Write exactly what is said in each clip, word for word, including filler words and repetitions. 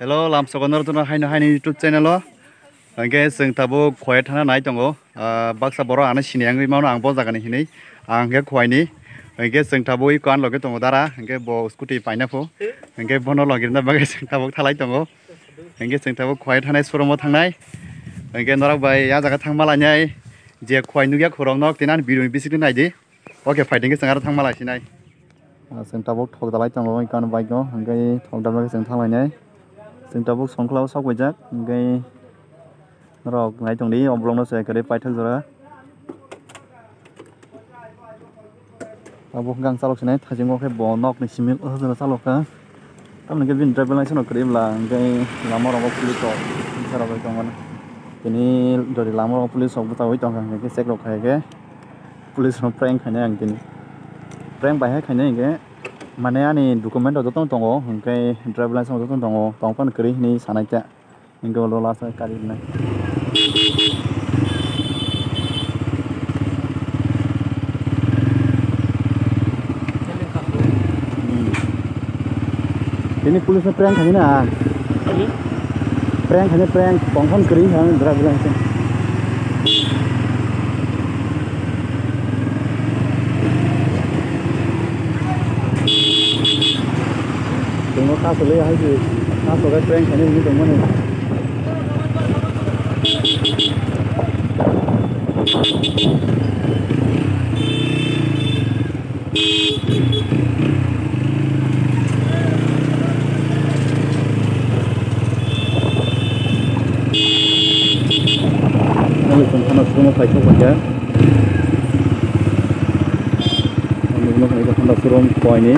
Hello, lamsogo norokno haino haini YouTube channel o. Hwnkhe chwng tabuk Khowai thana nai tongo. Ah, baksa borok ano sini wngwi mano ang bo jagani hinwi. Ang hwnkhe Khowai ni. Hwnkhe chwng tabuk iko ano logi tongo dara. Hwnkhe bo scooty paina pho. Hwnkhe bono logi rwna bagwi chwng tabuk thalai tongo. Hwnkhe chwng tabuk Khowai thanai showroom o thangnai. Hwnkhe norok bai ya jaga thangma lainai. Je Khowai nukya khorok nok tinan video ni bisingtwi naidi. Oke, phaidi hwnkhe chwng aro thangma lai sinai. Ah, chwng tabuk thok dalai tongo, hwnkhe ano bike o, hwnkhe thok dalai chwng thang lainai. Chwng tabuk songkla o sok baijak, hwnkhe norok nai tongdi, o bolong no se kwrwi paithak jora. Abo hwnkhe ang chalok sinai, thajingo khe bo nok ni simi o jora chalok kha. Tamoni khe bini driver license no kwrwi bwla, hwnkhe lama rogo police rok bwsa rok bai tongmani. Tini dori lama rogo police rok bwchaui tongkha, hwnkhe check rok khai khe police rok prank khainai ang tini. Prank bai hai khainai hwnkhe, mane ani document rok jotono tongo, hwnkhe driver license rok jotono tongo, tongphano kwrwi hinwi sanai khe. Hingke ulo last o kari rwnai. Hmm. Tini police no prank khaina. Hmm? Prank khaina prank. Tongphano kwrwi kha driver license. Tongno kasoloi hai se, kaso khe prank khainai hwnwi tongmani. Ani chwng khana sumo khaisok khaikha. Ani ulo khaikha khanda surom koini.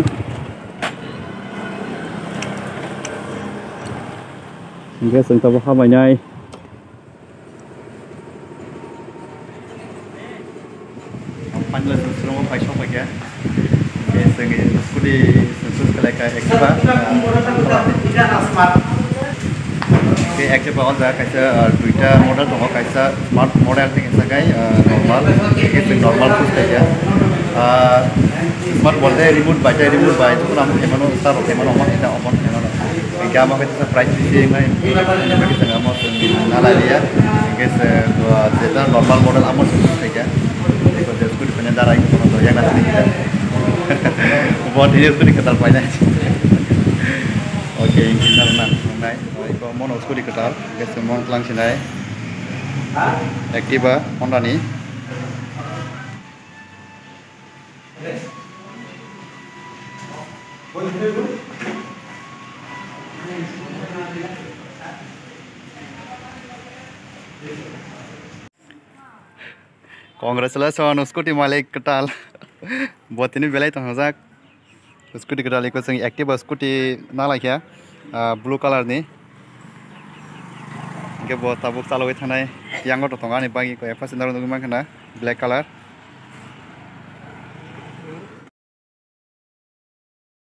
Hingke chwng tabuk ha mainai. Ang final chwng surogo paisok paikha. Hingke chwng scooty chwng choose khlaikha Activa. Hingke Activa o jaga kaisa, ah, duita model tongo, kaisa smart model tei kaisa kai, ah, normal. Hingke chwng normal choose khlaikha. Ah, smart model remote bai tei remote bai jotono amo khaimano, start rok khaimano, omo khaimano, omo khaimano. Hingke amo khe teisa price bisi wngnai, hingke chwng amo chwng nalai liya. Hingke se, uh, jeta normal model amo chwng khaikha. Eko je scooty paina dara iko kono to yang nasi kha. Bo tini scooty kwtal paina. Oke, hingke nal na wngnai. Eko mono scooty kwtal, hingke se mon tlang sinai. Activa Honda ni. Congratulations, scooty malik kwtal. Bo tini belai tongthokjak. Scooty kwtal iko chwng Activa scooty nalaikha, ah, blue colour ni. Hingke bo tabuk chalogwi thanai, yango to tongo ani bagwi koi passenger nugwi mankha na black colour.